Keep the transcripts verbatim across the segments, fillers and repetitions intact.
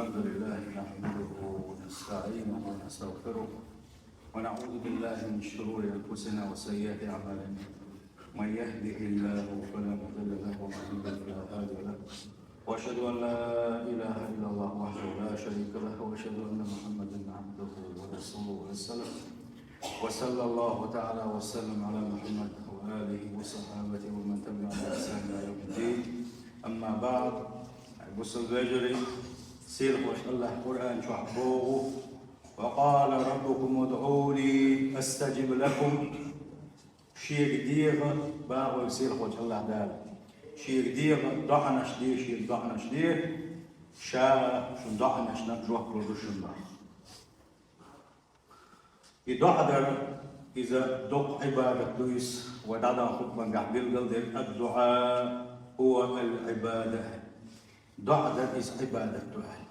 الحمد لله نحمده ونستعينه ونستغفره، ونعوذ بالله من شرور أنفسنا وسيئات أعمالنا. من يهده الله فلا مضل له، ومن يضلل فلا هادي له. وأشهد أن لا إله إلا الله وحده لا شريك له، وأشهد أن محمدا عبده ورسوله. السلام وصلى الله تعالى وسلم على محمد وآله وصحابته ومن تبعهم بإحسان إلى يوم الدين. أما بعد. Бусалба вежарий, сийлахьчу Аллахь Къуръан чохь боху: «وقال ربكم ادعوني أستجب لكم». Шега деха боху сийлахьчу Аллахь Дала. Шега деха, доӀанаш де, шега доӀанаш де, ша шун доӀанашна жоп лур ду шуна боху. И доӀа дар, иза доккха Ӏибадат ду иза, вай дӀадаханчу хутбангахь билгалдира: «الدعاء هو العبادة». ДоӀа дар иза Ӏибадат ду аьлла.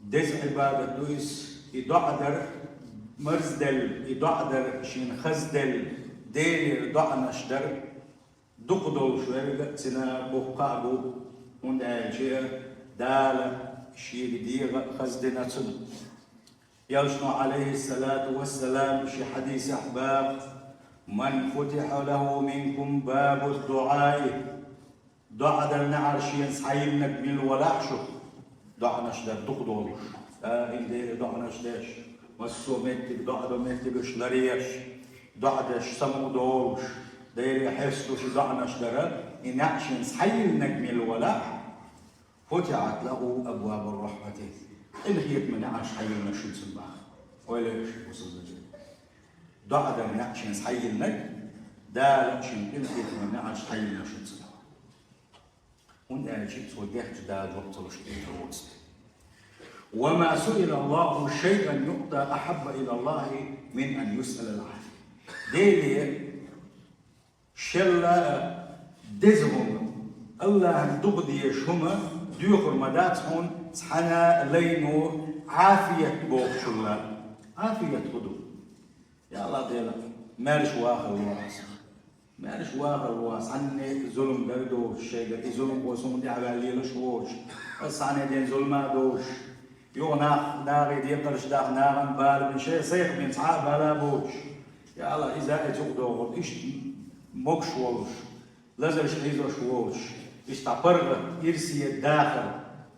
Деза Ӏибадат ду иза, и доӀа дар марзделла, и доӀа дар шена хазделла, Делера доӀанаш дар дукха долуш верг а цуьнан боккха а бу, хӀунда аьлча Дала шега деха хаздина цунна. Элчано, Ӏалайхиссалату вассалам, шен хьадисехь боху: «من فتح له منكم باب الدعاء». ДоӀа дар неӀарш шена схьайиллинарг мила валахь шу, доӀанаш дар дукха долуш, даим Деле доӀанаш деш, массо а меттиг доӀа до меттигаш ларъеш, доӀа деш самукъа долуш, Деле хьесталуш и доӀанаш дар, и неӀ шена схьайиллинарг мила валахь, «فتحت له أبواب الرحمة». Къинхетаман неӀарш схьайиллина шу цунна боху. Ойла еш, бусалба вежарий. ДоӀа дар неӀ шена схьайиллинарг, Дала шен къинхетаман неӀарш схьайиллина шу цунна. ХӀунда аьлча цо дехча Дала жоп ца луш хӀума ца воцу. «وما سئل الله شيئا يعطى أحب إلى الله من أن يسأل العافية». Деле шелла а деза хӀума, Аллахьна дукха дезаш хӀума доьхур ма дац хьуна цхьана а лайно Ӏафият бохучул а. Ӏафият хӀун ду? Я АллахӀ Дела, маьрша вахар ло ас. Маьрша вахар ло ас, цхьанне а зулам дар доцуш шайгара, и зуламхо суна тӀехь ваьлла лелаш воцуш, ас цхьанне а ден зулам а доцуш, юха нах, нахе декхарш даха, нахана бала бина, шайн сайх бина цхьа а бала а боцуш. Я АллахӀ, иза а цуьнга догӀура, иштта могуш волуш, лазарш хьийзош волуш, иштта паргӀат, ирсе дахар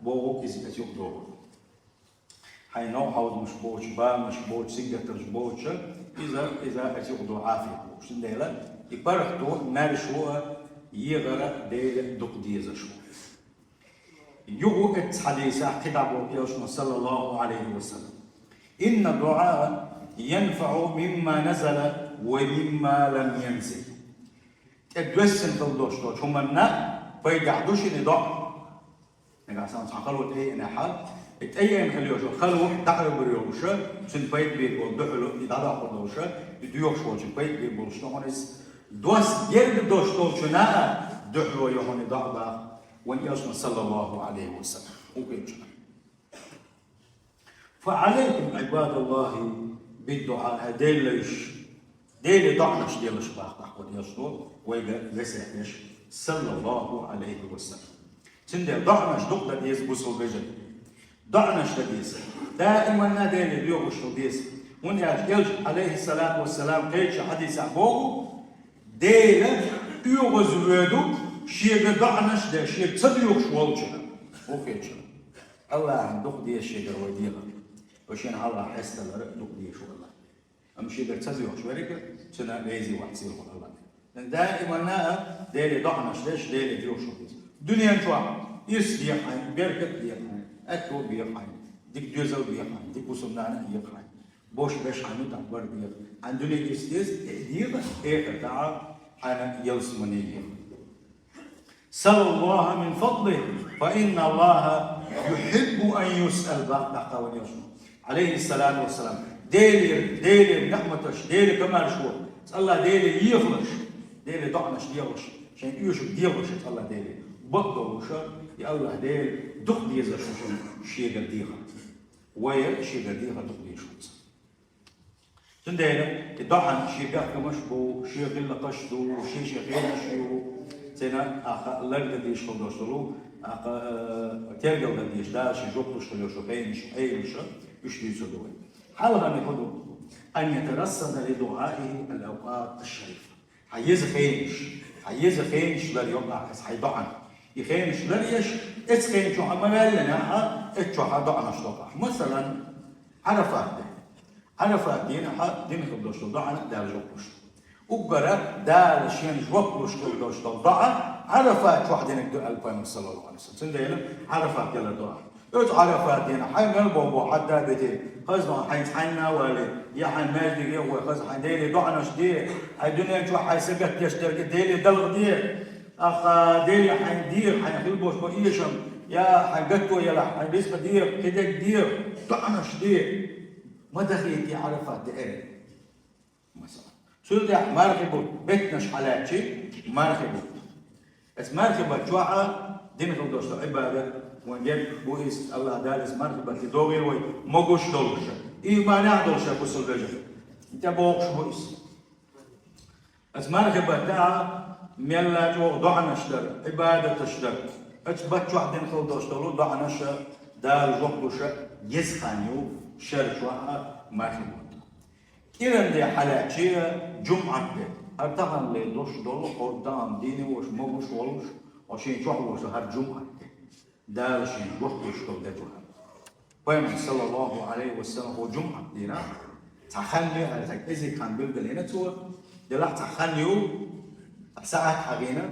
боху иза а цуьнга догӀура. Хьайн новкъахь хьовзамаш боцуш, бамаш боцуш, сингаттамаш боцуш, иза, иза а цуьнга догӀу Ӏафият бохуш. Цундела и паргӀато, маьршо а егӀар Дела дукха дезаш ву. Юха оцу хьадисехь кхидӀа боху Элчано, саллаллаху Ӏалайхи ва саллам: «إن الدعاء ينفع مما نزل ومما لم ينزل». ТӀе доьссина хила долуш долчу хӀуманна пайдехь ду шуна и доӀа. Нагахь санна цхьа хало тӀееанехь, и тӀееана хила йолуш йолу хало дӀакъевлар йолуш, цуьнан пайда бийр болу дуьхьало и дӀадоккхур долуш, и доьхуш волчун пайда бийр болуш ду хьуна иза. Дос герга долуш долчунна а дуьхьало ю хьуна и доӀа боху вайн Элчано, саллаллаху Ӏалайхи ва саллам. Укхечу. «فعليكم عباد الله بالدعاء», хӀай Делан лайш, Деле доӀанаш делаш боху тӀаккха вайн Элчано, вайга весет деш, саллаллаху Ӏалайхи ва саллам. Цундела доӀанаш дукха дан деза, бусалба вежарий. ДоӀанаш дан деза. Даиманна Деле доьхуш хила деза. ХӀунда аьлча Элчано, Ӏалайхиссалату вассалам, кхечу хьадисехь боху: «Дела оьгӀазвоьду шега доӀанаш деш, шега ца доьхуш волчунна». Укхечу. АллахӀна дукха деза шегара вай дехар. Вай шена хьалха хьесталара дукха деза шу АллахӀ. Амма шегара ца доьхуш верг, цунна реза вац сийлахьчу АллахӀ. Даиманна а Деле доӀанаш деш, Деле доьхуш хила деза. Дуьнен чохь ирс деха хьайна, беркат деха хьайна, аьтто беха хьайна, дика доьзал беха хьайна, дика хӀусамнана а еха хьайна. Бош беш хьайна, тӀаккха бара беха. Хьайна дуьне ирс деза, э, деха, эхартахь хьайна ялсамане еха. «سلوا الله من فضله فإن الله يحب أن يسأل», боху тӀаккха вайн Элчано, Ӏалайхиссалату вассалам. Делера, Делера неӀматаш, Делан комаьршо, АллахӀ Деле ехалаш, Деле доӀанаш дехалаш, шайн оьшург дехалаш АллахӀ Деле. Бакъдолуш, и АллахӀ Дела дукха дезаш ву шуна шегара дехар. Вай шегара дехар дукха дезаш ву цунна. Цундела и доӀан шен бехкамаш бу, шен гӀиллакхаш ду, шен-шен хенаш ю, цуьнан ахча лардан дезаш хила долуш долу ТӀаккха, э, тергал дан дезаш, Дала шийна жоп луш хила йолча хенаш, хенаш, уьш дуьйцур ду вай. Хьалхарниг хӀун ду? أن يترصد لدعائه الأوقات الشريفة. Хьан еза хенаш, хьан еза хенаш лар йо ахь, хьай доӀана. И хенаш лар еш, эцу хен чохь ма ваьллинехь, эцу чохь доӀанаш до ахь. Масалан, Ӏарафат де. Ӏарафат дийнахь дина хила долуш долу доӀана Дала жоп луш. Уггара Дала шен жоп луш хила долуш долу доӀа Ӏарафат чохь динарг ду аьлла Пайхамар саллаллаху Ӏалайхи ва саллам. Цундела Ӏарафат делар доӀа. Оцу Ӏарафат дийнахь хьайн мел боху боху хьадда бити, хаза хьайн цхьанна а вали, я хьайн маьждиге а вой, хаза хьайн Деле доӀанаш де, хьайн дуьнен чохь хьайн сагатдеш дерг Деле далгӀа де, ахьа Деле хьайн дегӀа, хьайн хила болуш бо эшам, я хьайн гатто елахь, хьайн ризкъа дегӀа, кхидерг дегӀа, доӀанаш де. Ма дахийти Ӏарафат де аьлла. Масала. Цул тӀаьхьа мархи бутт, беттанаш хьалаьцчи, мархи бутт. Эс мархи бутт чохь а дина хила долуш долу Ӏибадат, вайн герга бу иза, Аллах Дала эс мархи бутт догӀийла вай, могуш долуш, ийманехь долуш бусалба вежарий. ТӀебогӀуш бу иза. Эс мархи бутт тӀехь мелла чӀогӀа доӀанаш дар, Ӏибадаташ дар. Эс бутт чохь дина хила долуш долу доӀанаш Дала жоп луш еза хан ю, шер чохь а мархи бутт. КӀиран де хьалаьцчи а, жумӀат де. ХӀара таханле долуш долу, хӀора тахана дийна волуш, могуш волуш, хьо шен чохь волуш хӀара жумӀат де. Дала шен жоп луш долу де ду хӀара. Пайхамар саллаллаху Ӏалайхи ва саллам хӀора жумӀат дийнахь цхьа хан ю аьлла, цхьа кӀезиг хан билгалйина цо, делахь цхьа хан ю, цхьа саӀат хьахийна,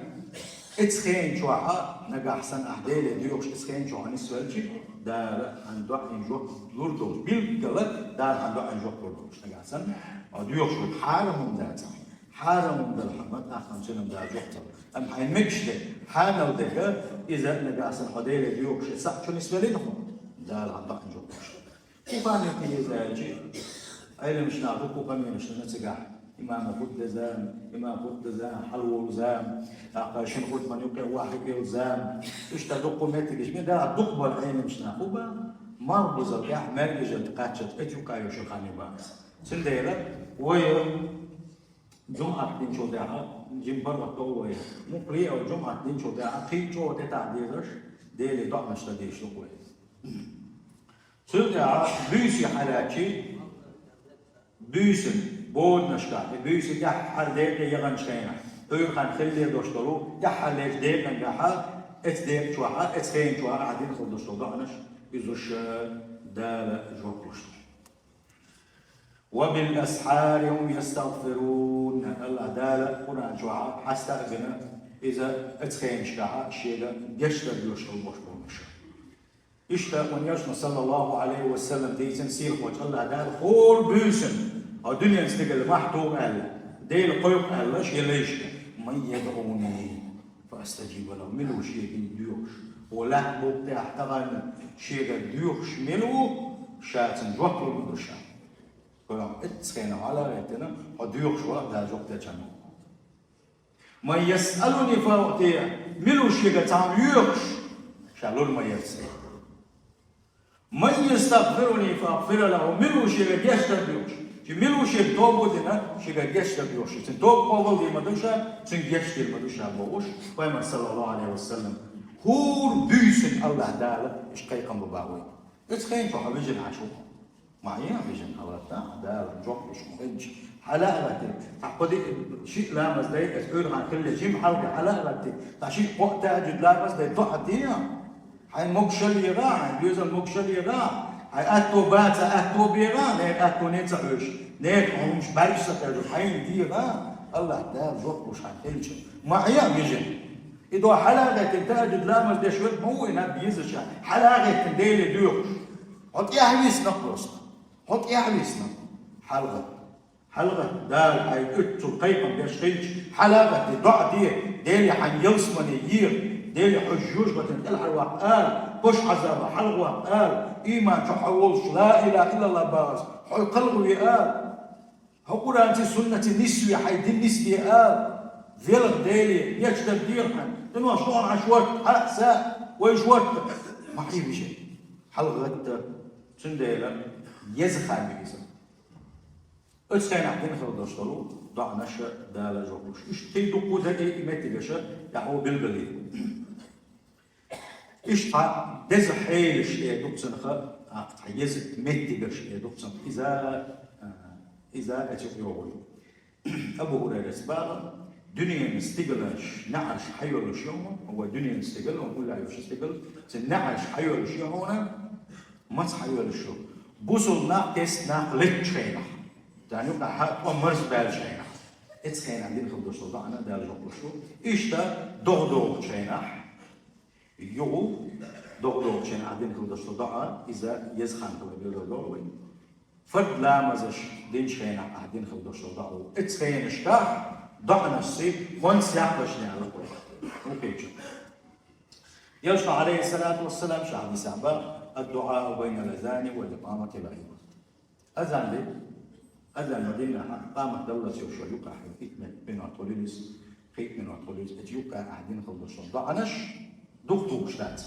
эцу хен чохь а, нагахь санна ахь Деле доьхуш эцу хен чохь нисвелчи, Дала хьан доӀин жоп лур долуш, билггала Дала хьан доӀин жоп лур долуш, нагахь санна, а, доьхуш ву хьарам хӀума дац ахь. Хьарам хӀума дара хьан ма тӀаккха цуьнан Дала жоп ца лур. Амма хьайн мегаш де, хьанал дерг, иза нагахь санна хьо Деле доьхуш, саӀат чу нисвеллина хьо, Дала хьан доӀин жоп лур. Кху хан юкъа еза аьлчи, Ӏеламнаха дуккха къамелаш дина цигахь. Имам хӀутту де зама, имам хӀутту де зама, хьалаволу зама, тӀаккха шина хӀутман юкъе вахь хила зама. Иштта дуккха меттигаш бина, дагахь дукха болу Ӏеламнаха хӀун бан, малхбузал тӀехь, маьркӀажалла тӀе кхаччалц, эцу юкъа йолуш хан ю бан. Цундела вай жумӀат динчул тӀаьхьа, жима паргӀат долу вай, мукъ ле а жумӀат динчул тӀаьхьа, кхин чӀогӀа тӀетаха дезаш, Деле доӀанаш дан дезаш ду вай. Цул тӀаьхьа буьйса хьалаьцчи, буьйсанна, боданашкахь, и буьйса тӀаьххьара декъе яханчу хенахь, Ӏуьйра хан хилла лелош долу, тӀаьххьара лечу декъангахьа, эцу декъа чохьа, эцу хен чохьа ахьа дина хила долуш долу доӀанаш, иза уьш Дала жоп луш ду. وبالأسحار هم يستغفرون. Аллах Дала Къуръан чохьа хьаста а бина, иза эцу хенашкахьа шега гечдар доьхуш хила болуш болу уьш. Иштта вайн Элчано, саллаллаху Ӏалайхи ва саллам, дийцина сийлахьчу Аллах Дала хӀора буьйсанна, хьо дуьненца дигала махьа туху аьлла, Дела кхойкху аьлла, шен лайшка: من يدعوني فأستجيب له. Мила ву шега доьхуш? Хьо лаьтта букъ тӀехь тахана шега доьхуш мила ву, ша цунна жоп лур ма ду ша. Кхуьнах эццахенах хьала а гӀеттина, хьо доьхуш вахь, Дала жоп делчарна ву. من يسألني فأعطيه. Мила ву шега цхьамма йоьхуш, ша лур ма яра цунна. من يستغفرني فأغفر له. Мила ву шега гечдар доьхуш? Ши мила ву шега тоба дина, шега гечдар доьхуш? Ши цунна тоба къобал дийр ма ду ша, цунна гечдийр ма ду ша бохуш, Пайхамар, саллаллаху Ӏалайхи ва саллам, хӀора буьйсанна Аллах Дала иштта кхайкхам бу бан вайна. Эцу хен чохь хьо вижина Ӏаш ву хьо. Ма хьан а вижина хьалгӀатта, Дала жоп луш ма хилча. Хьала а гӀаттий, цхьа кхо-диъ, шиъ ламаз дай, эцу Ӏуьйра хан хилла жима хьалха хьала а гӀаттий, цхьа шиъ-кхоъ тахӀажжуд ламаз дай, доӀа де. Хьайн могушалла егӀа, хьайн доьзал могушалла егӀа, хьайн атто баца, атто бегӀа, нехан аттоне ца хьоьжуш, нехан хӀумаш бӀаьргаш ца кхаьжуш, хьайна дегӀа, Аллах Дала жоп луш хьан хилча. Ма хьан а вижина. И до хьала а гӀеттина, тахӀажжуд ламаз деш верг ма ву и наб йизача, хьала а гӀеттина Деле доьхуш. Хьо тӀехь висна просто. Хьо тӀехь висна. ХьалгӀа. ХьалгӀа, Дала хьайн оьццул кхайкхам беш хилча, хьала а гӀаттий, доӀа де, Деле хьайн ялсамане йоьху, Деле хьо жоьжахати баттана кӀелхьарваккха ала, кхош Ӏазабах хьалхаваккха ала, ийман чохь хьо волуш, ла илаха иллаллах бахарца хьо кхалхаве ала. Хьо Къуръанций, суннатций нисве, хьайн дин нисде ала. Велха Деле, гечдар дехьа хьан. Дуьненаш тохана хьан шортта, хьан а, са а, вай шортта. Ма хьийвижа. ХьалгӀатта. Цундела еза хан ю иза. Оцу хенахь дина хила долуш долу доӀанаш Дала жоп луш. Иштта кхин дуккха дерг и меттигаш тӀехь ву билгалдина. Иштта деза хьелаш э ду цунах, а, тха еза меттигаш э ду цунах. Иза, а, иза эцу йогӀу. Абу Хурайрас баха, дуьненан стигалаш, наӀараш хьайолуш ю хьуна, вай дуьненан стигал, вай улла йолуш стигал, цу наӀараш хьайолуш ю хьуна, маца хьайолуш ю? Бусул нах, кест нах летчу хенахь. Царна юкъахь тӀом марзбаьллачу хенахь. Эцу хенахь дина хила долуш долу доӀана Дала жоп луш ву. Иштта догӀа догӀучу хенахь, югӀу догӀа догӀучу хенахь дина хила долуш долу доӀа, иза еза хан хила билгал долу вай. Фард ламазаш динчу хенахь ахь дина хила долуш долу доӀа ву. Эцу хенашкахь доӀанашца хӀонс яккхалаш неӀалла ву кхечу. Элчано, алейхиссалату вассалам, ша хьадисехь баха: «Ад-дуӀа байнал азани ва икъаматил гӀид». Азан де, азан ма диннехь, къамат даллалц йолуш йолу юкъахь итт минот хуьлийла иза, кхин итт минот хуьлийла иза, эцу юкъахь ахь дина хила долуш долу доӀанаш дукха тухуш дац.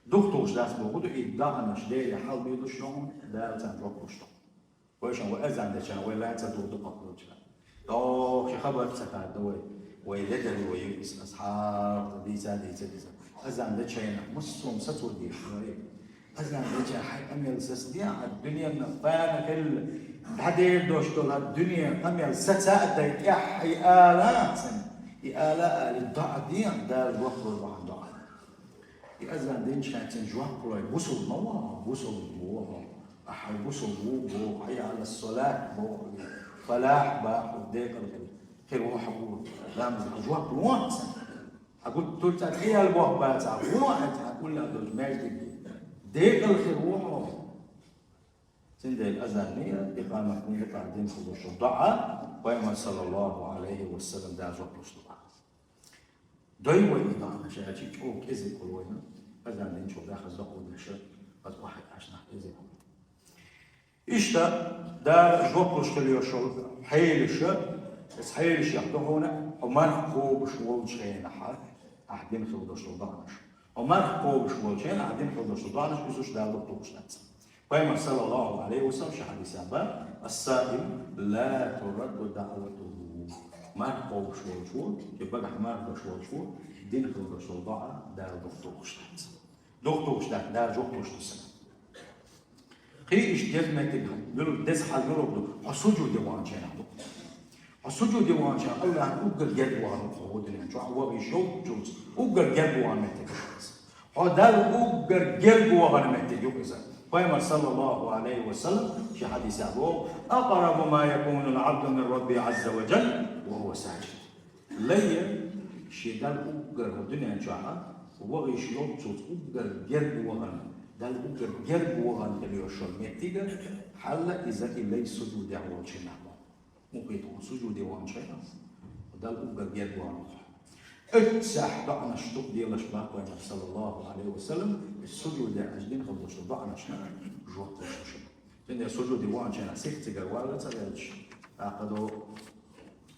Дукха тухуш дац бохург ду, и доӀанаш Деле хьалабуьйлуш ю хьуна, Дала царна жоп луш ду. Вайшимма вай азан дечарна вай лаьцна духу дукха хуьлучу. Доху ши хабар ца хадо вай. Вай ледара вай ю иза, аса хьалха дийца, дийца, дийца. Азан дечарна массо а сацо дийша вай. Азан дечарна хьайн къамел сацадехьа, хьан дуьненна фана хилла, дӀадер долуш долу хьан дуьненан къамел саца а дай тӀехь и ала а цунна. И ала а али доӀа дехьа, Дала жоп лур бу хьан доӀа. И азан динчу хенахь цуьнан жоп лой, бусул ма ву хьо, бусул ву хьо. Ахьа бусул ву боху, хьайя Ӏала ссалат боху, фалахь боху, декъала хир, хир ву хьо боху. Ламаз хьан жоп ло цунна. Хьан гуттар а цӀа тӀе яьлла боху бацахь, ву хьо хьан уллехь долчу маьждиге. Декъала хир ву хьо. Цундела азанний, икъаматний, икъаматний хилуш доӀа, Пайхамар саллаллаху Ӏалайхи ва саллам Дала жоп луш ду. Дой вай и доӀанаш аьлча, чӀогӀа кӀезиг хуьлу вайна, азан динчул даха зоху деша, аз охьа кхаьчнах кӀезиг хуьлу. Иштта, Дала жоп луш хила йолуш йолу хьелаша, эс хьелашех ду хьуна, хьо марха кхобуш волчу хенахьа, ахь дина хила долуш долу доӀанаш. Хьо марха кхобуш волчу хенахь, ахь дина хила долуш долу доӀанаш, иза уьш Дала дукха тухуш дац. Пайхамар саллаллаху Ӏалайхи ва саллам ши хьадисехь баха: «Ас-саим ла турадду даъватуху». Марха кхобуш волчо, я багахь марха деш волчо, дина хила долуш долу доӀа Дала дукха тухуш дац. Дукха тухуш дац, Дала жоп луш ду цунна. Кхин иштта деза меттиг, муьлха деза хьал муьлха ду, хьо сужуде ваханчу хенахь ду. Хьо сужуде ваханчу хенахь Аллахьна уггар герга вахана ву хьо дуьнен чохь, ваха йиш йолчуьнца уггар герга вахана меттиг ду иза. Хьо Далла уггар герга вахана меттиг ю иза. Пайхамар саллаллаху Ӏалайхи ва саллам ши хьадисехь боху: «Акърабу ма якуну ал-Ӏабду мин Раббихи Ӏазза ва Джалла ва хува сажид». Лай, шен Далла уггар хьо дуьнен чохь а, ваха йиш йолчуьнца уггар герга вахана, Далла уггар герга вахана хила йолуш йолу меттиг а, хьалла иза и лай сужудехь волчу хенахь боху. Муха хетахь хьо сужуде ваханчу хенахь, Далла уггар герга вахана хьо. Оццехь доӀанаш ду-кх делаш боху Пайхамар саллаллаху Ӏалайхи ва саллам, и сужуде аьлча дина хила долуш долу доӀанашна жоп луш ду шуна. Цундела сужуде ваханчу хенахь сиха цигара вала ца ваьлча, тӀаккха до,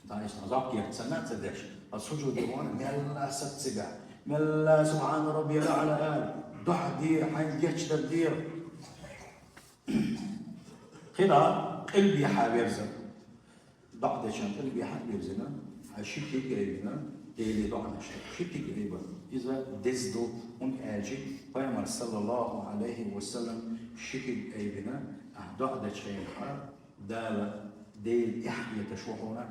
дӀа иштта зӀок герга санна а ца деш, а сужуде вахана мелла а саца цигахь, мелла «Субхьана Раббиял Аъла» ала, доӀа дера, хьайн гечдар дера. КхидӀа къилбехьа верза. ДоӀа дечарна къилбехьа а вирзина, хьайн ши куьг айбина, Деле доӀанаш дара. Ши куьг айба. Иза деза ду, хӀунда аьлча Пайхамар саллаллаху Ӏалайхи ва саллам ши куьг айбина, ахь доӀа дечу хенахьа, Дала, Дела эхь хеташ ву хьуна,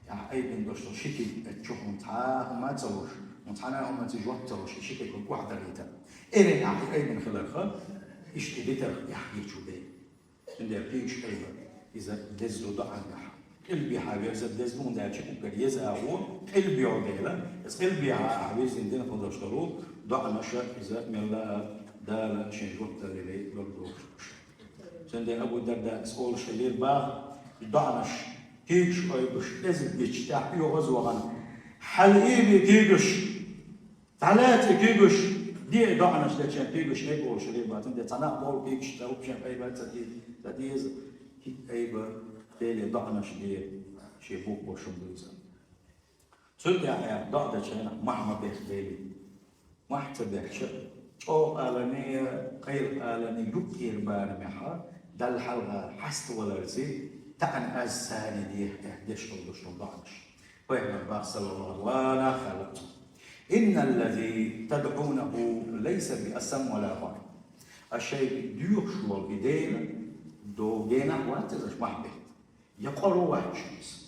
ахь айбина долуш долу ши куьг а чу хӀума цхьа а хӀума ца луш, хӀума цхьана а хӀуманца жоп ца луш, и ши куьг хӀума охьадалийта. Эрна ахь и айбина хиларха, иштта и дитарх эхь хеташ ву Дела. Цундела куьйгаш айба, иза деза ду доӀангахь. Къилбехьа верза деза ду, хӀунда аьлча уггар еза агӀо къилбехьа дела, иза къилбехьа ахь вирзина дина хила долуш долу доӀанаша иза мелла а Дала шен жоп даллале долу дохуш. Цундела Абу Дарда олуш хилира баха, доӀанаш, куьйгаш айбаш, кӀезиг гича тӀехь оьгӀаз вахана. Хьала ийби куьйгаш! ДӀалаьцӀа и куьйгаш, де и доӀанаш дечарна куьйгаш айба олуш хилира баха, цундела цхьа нах боху куьйгаш ца хӀума шен айба ца де-, ца деза, куьг айба, Деле доӀанаш де, шен бухбошун дуьйцу. Цундела ахь доӀа дечу хенахь мохь ма бехха Деле. Мохь ца бехча, чӀогӀа алане, кхайла алане, юккъера барамехьа, Далла хьалха хьаставаларца, таӀана аз сани де, деш долуш долу доӀанаш. Пайхамар баха саллаллаху Ӏалайхи ва саллам. إن الذي تدعونه ليس بأصم ولا غائب. Аш шоай доьхуш волу и Дела, доггенахь вац иза, аш мохь бетта. Я къора вац шуна иза.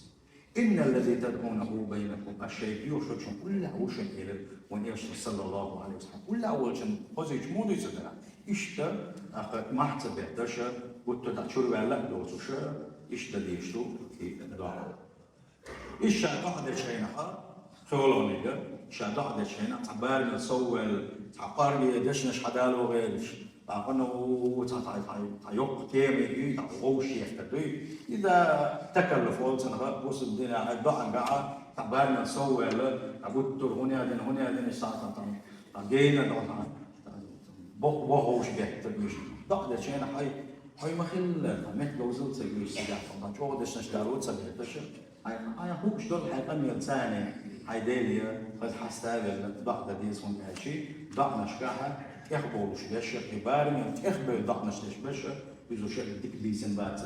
إن الذي تدعونه بينكم. Аш шоай доьхуш волчун уллехь ву шуна элира вайн Элчано, саллаллаху Ӏалайхи ва саллам. Уллехь волчун позици муха ду иза дара? Иштта, аха, мохь ца бетташ, гуттар дӀа чуьра ваьлла а доцуш, иштта деш ду и доӀа. Иза ша доӀа дечу хенахь, кхоалгӀаниг, ша доӀа дечу хенахь, цхьа барамел сов ваьлла, цхьа кӀорге дешнаш хьадало гӀерташ, тӀаккха ну, цхьа, цхьа, цхьа, цхьа йоккха тема ю, цхьа вовшах ехкар дуй. Иза такаллуф олу цунах, бусалба динехь, доӀангахь, цхьа барамел сов ваьлла, цхьа гуттар хӀун а дина, хӀун а дина, цхьа, цхьа, цхьа, цхьа гена, цхьа, цхьа, боху, боху вовшах беттар уьш. ДоӀа дечу хенахь, хьай, хьай ма хилла, цхьа меттиг ловзал ца гуьйш, цигахь, цхьа чӀогӀа дешнаш дало ца бетташ. Хьайн, хьайн хууш долу хьайн къамел царна, хьайн Деле, хаза хьаста а велла, доӀа дан деза хӀунда аьлча, доӀанашкахь тӀехбовлуш беша, и барамел тӀехбевлла доӀанаш деш беша, иза шен дика бийцина бац,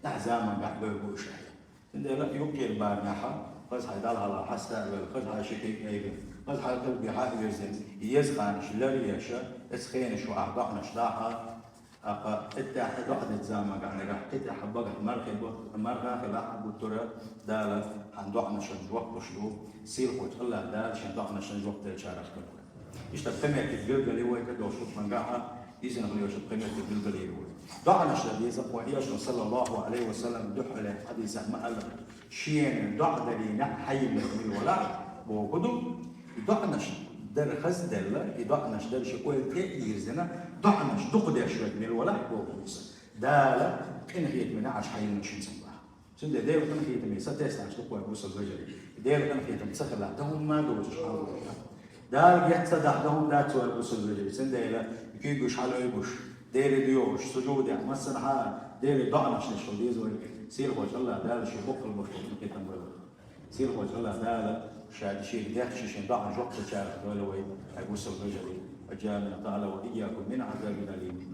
тӀаьхьа замангахь бевр бу уьш аьлла. Цундела юккъера барамехь, хаза хьайн Далла хьаста а велла, хаза хьайн ши кхин а айина, хаза хьайн кхин а бихьа а вирзина, и еза хенаш лар а еша, эцу хенаш чохь ахь доӀанаш дахьа, Аха, тӀаьхьа доӀа дечу замангахь нагахь, кхин тӀаьхьа багахь мархи бо-, марха хилахь а гуттара, Дала хьан доӀанашна жоп луш ду, сийлахьчу АллахӀ Дала шен доӀанашна жоп деллачарах хила. Иштта пхи меттиг билгал ю вай кхидолчу хутбангахь, иза хила йолчу пхи меттиг билгал ю вай. ДоӀанаш дан деза, вайн Элчано, саллаллаху Ӏалайхи ва саллам, дуьххьарлера хьадисехь ма-аллара, шена доӀа дарий неӀ хьайиллина мила валахь, боху ду, и доӀанаш дар хазделла, и доӀанаш дар шен ойла тӀе а йирзина, доӀанаш дукха деш верг мила валахь, боху иза, Дала къинхетаме неӀарш хьайиллина шен цунах. Цундела Делан къинхетаме сатесна аш ду-кх вай, бусалба вежарий. Делан къинхетам ца хилахь, дан хӀумма а доцуш хьал ву. Дала геч ца дахь, дан хӀума дац вай, бусалба вежарий. Цундела куьйгаш хьалаойбуш, Деле доьгӀуш, сужудехь, массанхьа а Деле доӀанаш деш хила деза вай. Сийлахьчу АллахӀ Дала шен боккхал бахьана къинхетам бойла. Сийлахьчу АллахӀ Дала ша шега дехча шен доӀан жоп деллачарах дойла вай, хьай бусалба вежарий. Аджарна Дала ва ийякум мин азабин алим.